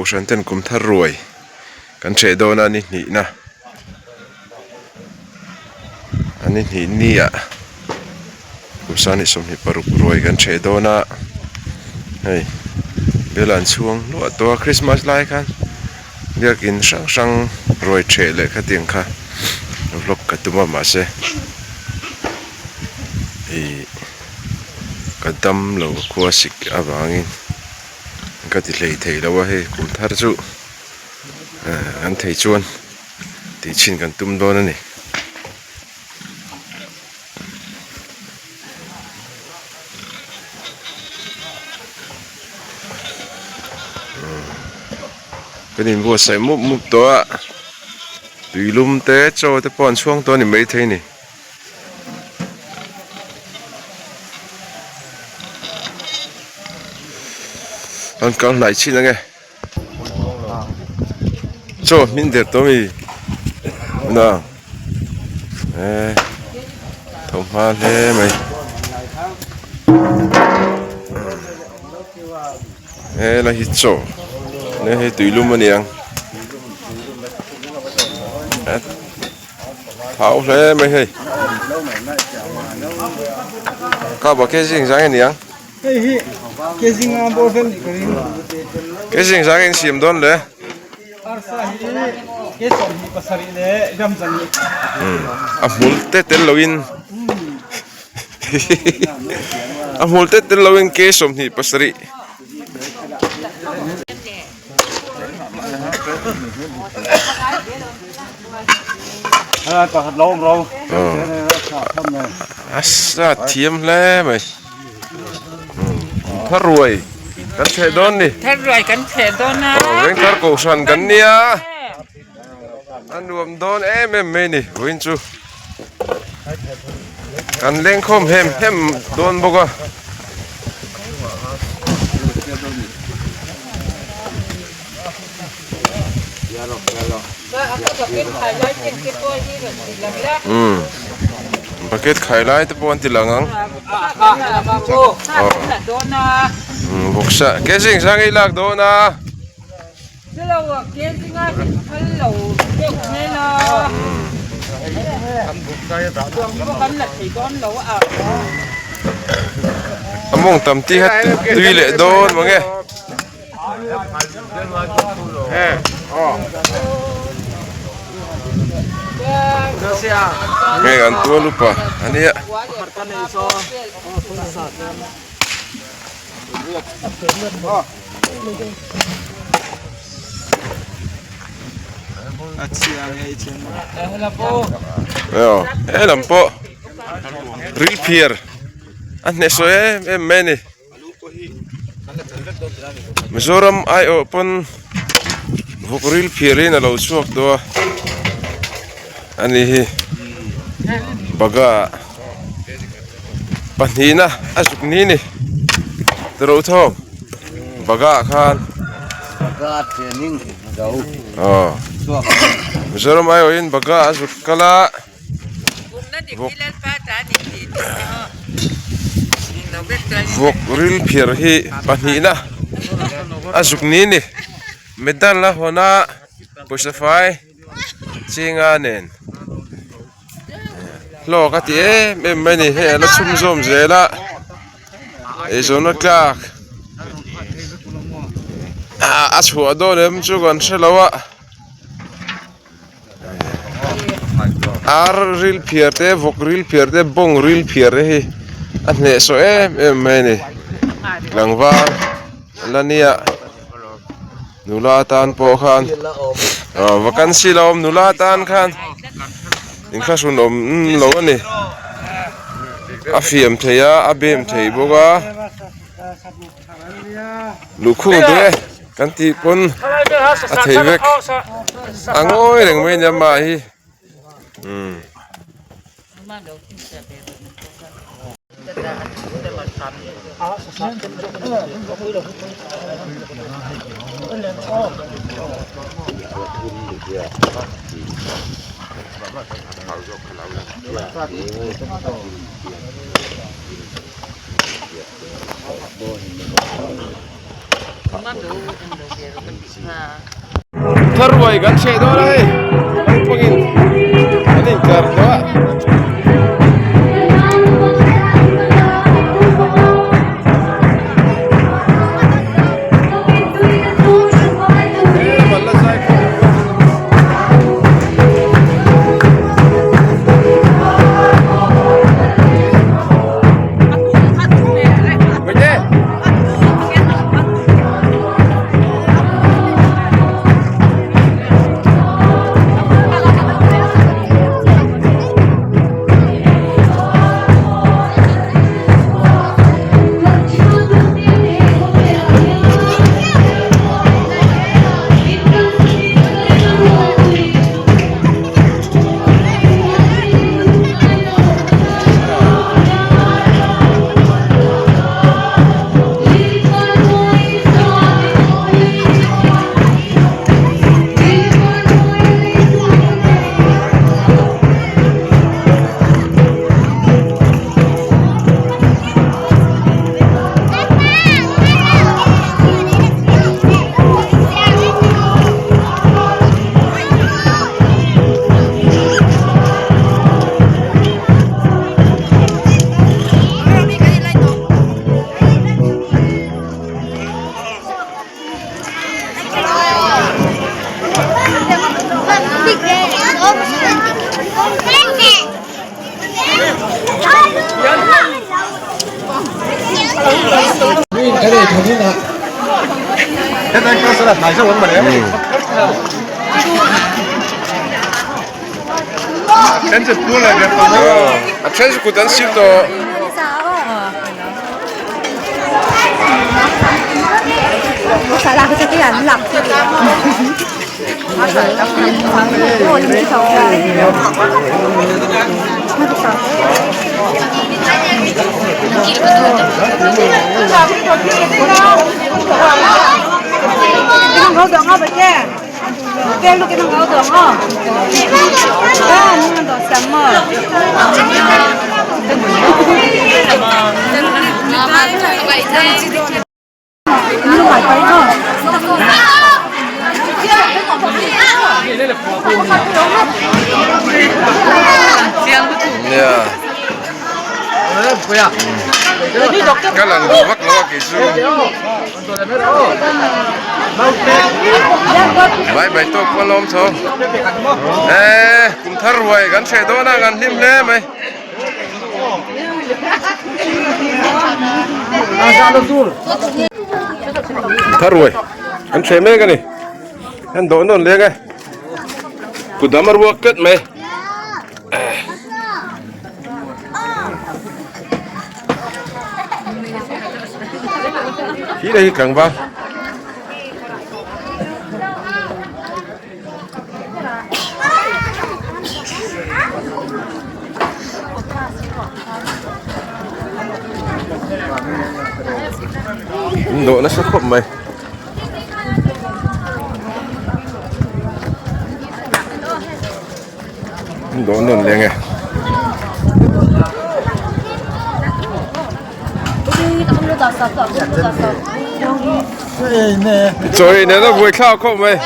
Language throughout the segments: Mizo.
Kohhran ten kum thar ruai kan hreh dawn a ni hnihna a ni hnih ni ah kum sangni 26 ruai kan hreh dawn a hei bel an chhuang hluah tawh a Christmas lai khan biakin hrang hrang ruai hreh leh khatiang kha vlog ka tum a mahse ih ka dam lo khua sik avangin ka ti hlei thei lo a hei kum thar chu an thei chuan tih chhin kan tum dawn a ni. Kan inbuatsaih mup mup tawh a tuilum te chaw te pawh an chhuang tawh a ni maithei a ni. An kal hnaih chin ange chaw hmin der tawh ami na eh tho hma hle mai he lai hi chaw hei tuilum a ni ang. Thau hle mai hei. Ka ba ke zing zang aniang. Hei hi ke zing a bawr vel ni ka ring. Ke zing zang in siam dawn le. Arsa hi ke 27 le ram zan ni. A hmul te tel lo in. A hmul te tel lo in ke 27. A thiam hle mai thar ruai kan chheh dawn ni thar ruai kan chheh dawn a vengthar kohhran kan nia a nuam dawn em em mai ni vawiin chu kan lengkhawm hem hem dawn bawk a. Umm bucket khai lai te pawh an ti lang ang umm bawksa ke zing sang ei lak dawn a. A mawng tam tih kha tui leh dawn mange. Nge an tual upa a nia. He lam pawh ril phiar a hnehsawh em em mai a ni. Mizoram aiawh pawn vawk ril phiar in a lo chhuak tawh a ani hi baga pahnihna a zuk ni ni tiro thawk baga ah khan aw Mizoram aiawhin baga a zuk kal a. Vawk ril phiar hi pahnihna a zuk ni ni medal a hawn a pawisa fai chinga nen hlawk a ti em em mai a ni hei a la chhum zawm zel a eizawnna tlak a chhuah dawn em chu kan hre lo a. Ar ril phiar te vawk ril phiar te bawng ril phiar te hi a hnehsawh em em mai a ni tlangval la nia nula tan pawh khan aw vacancy la awm nula tan khan inthlahrun awm lo a ni a fiam thei a a bem thei bawk a luhkhung te. Kan tih pawn a thei vek a ngawi reng mai nia mah hi umm. Tharruai kan chheh dawn a hei naupangin an inkar tawh a. A then chu kut an sil tawh. Ka lang duh vak lo a kei chu. Mai mai tawk pawh alawm tho. Eee kum thar ruai kan hreh dawn a kan hlim hle mai. Thar ruai kan hreh mek a ni. An dawh nawn leng e. Kudam a ruak tlat mai. Khi đây hi tlangval. Dawh nasa khawp mai. Dawh nawn leng e. Chawi nen a buai thlak khawp mai.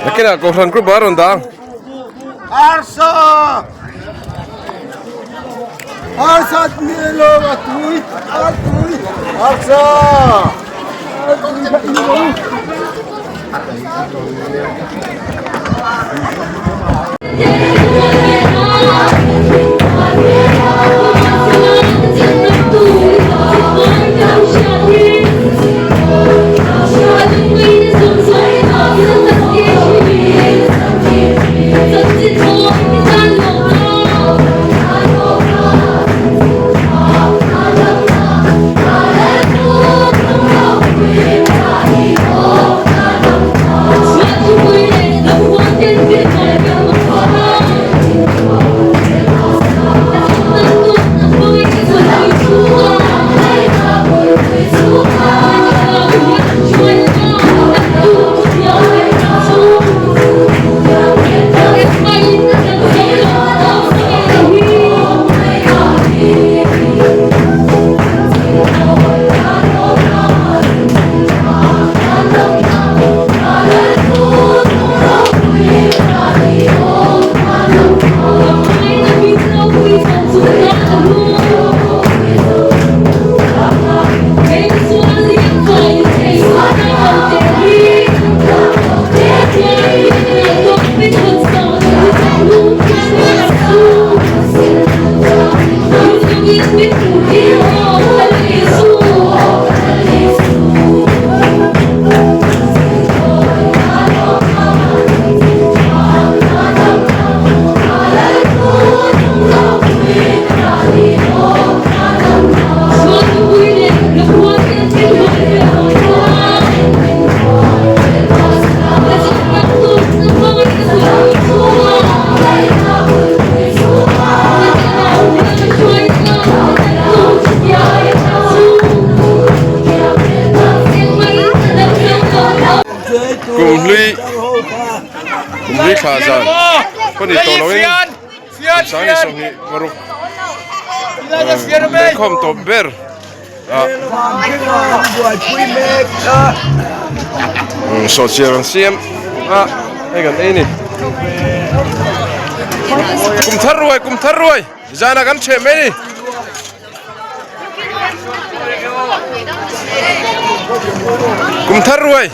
Nakinah Kohhran group ah a rawn dang. Arsa! Arsa nilo a tui a tui Arsa! Kum hlui kum hlui thla zan pawh ni tawh loin kum sang ni sawmhnih paruk inkhawm tawp ber ah sawhchiar an siam a hei kan ei a ni kum thar ruai kum thar ruai zanah kan chheh mai a ni. Kum thar ruai.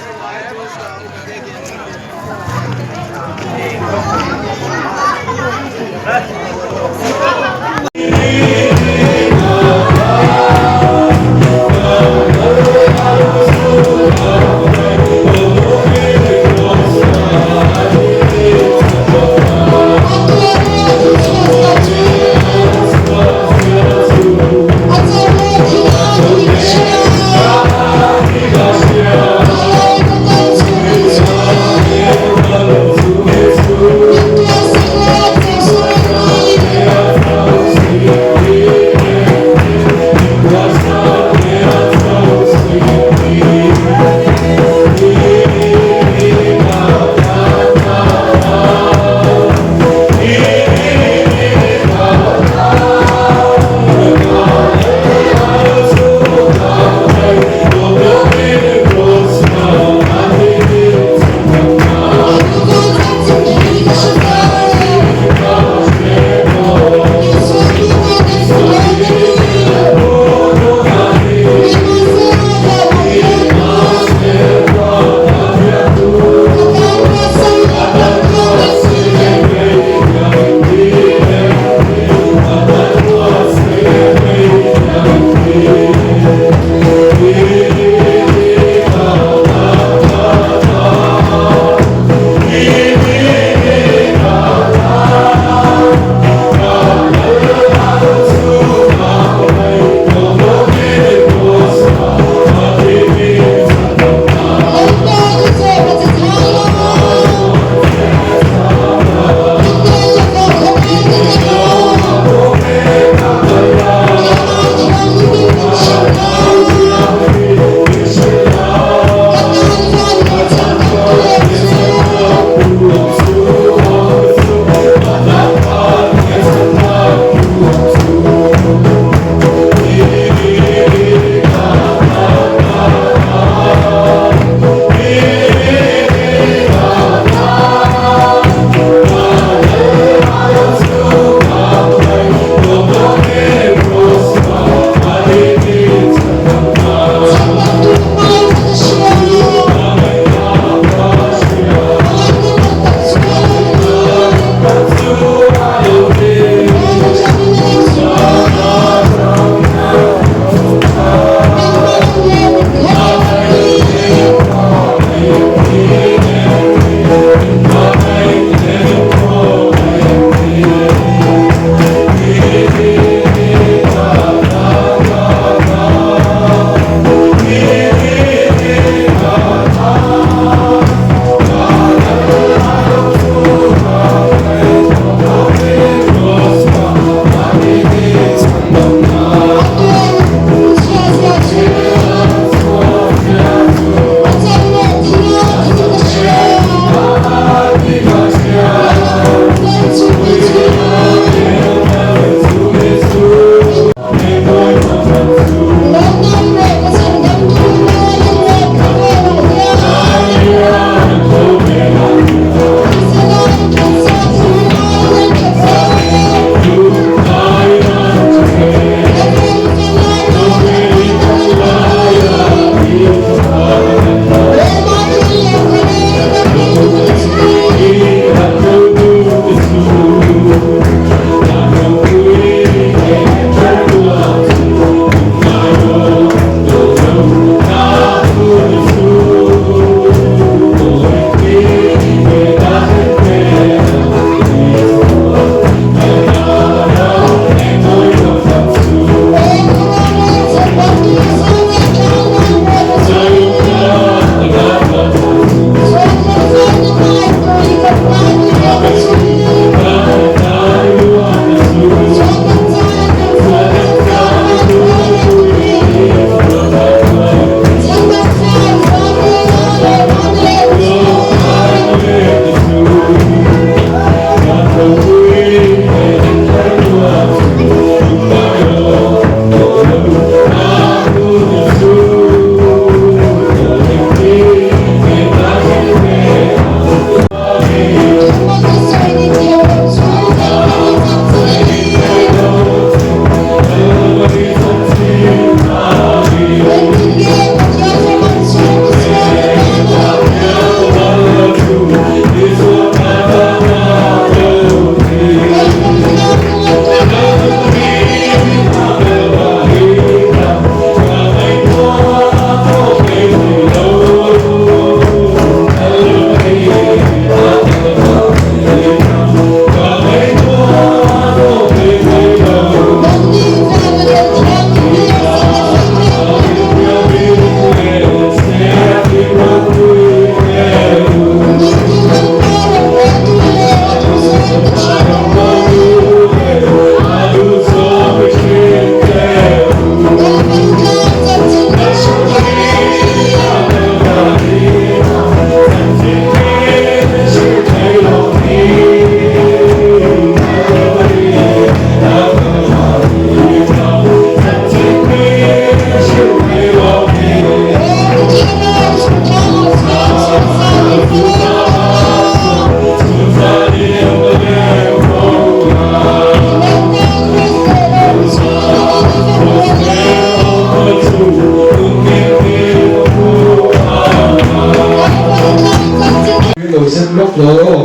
sem lawk lo aw.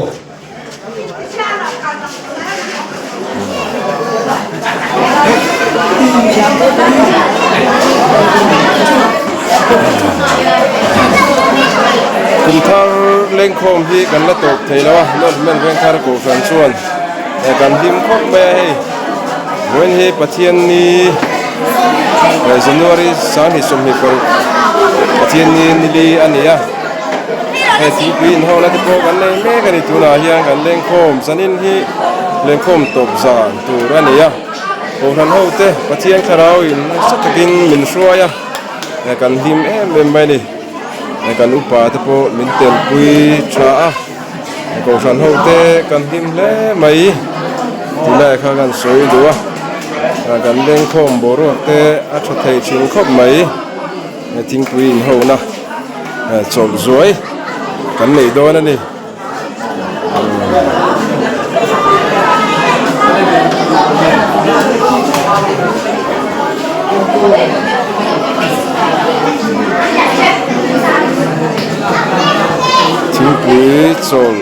Kum thar lengkhawm hi kan la tawp thei lo a, North Hman Vengthar Kohhran chuan kan hlim khawp mai a hei. Vawiin hi Pathianni January 2026 Pathianni nili a ni a. Hei thingpui inhawlna te pawh kan nei mek a ni tunah hian kan lengkhawm zanin hi lengkhawm tawp zan tur a ni a kohhran ho te Pathian thlarau in nasa takin min hruai a kan hlim em em mai a ni kan upa te pawh min telpui tha a kohhran ho te kan hlim hle mai tilai kha kan sawi duh a kan lengkhawm boruak te a tha thei thin khawp mai. Thingpui inhawhna chawlh zuai kan neih dawn a ni. Thingpui chawlh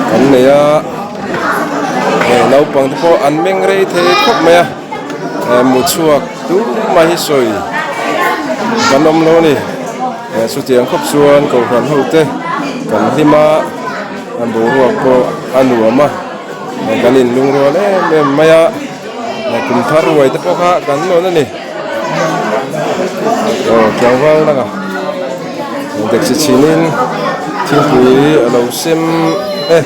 kan nei a, naupang te pawh an meng rei thei khawp mai a. Mu chhuak tumah hi sawi kan awm lo a ni. Chutiang khawp chuan kohhran ho te kan hlim a, boruak pawh a nuam a, kan inlungrual em em mai a, kum thar ruai te pawh kha kan nawn a ni. Aw tlangval langa taxi chhinin thingpui a lo sem e.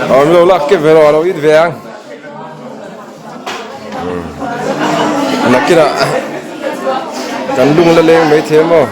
Aw min lo lak kep ve rawh a lo it ve ang nakinah kan lung la leng mai thei maw.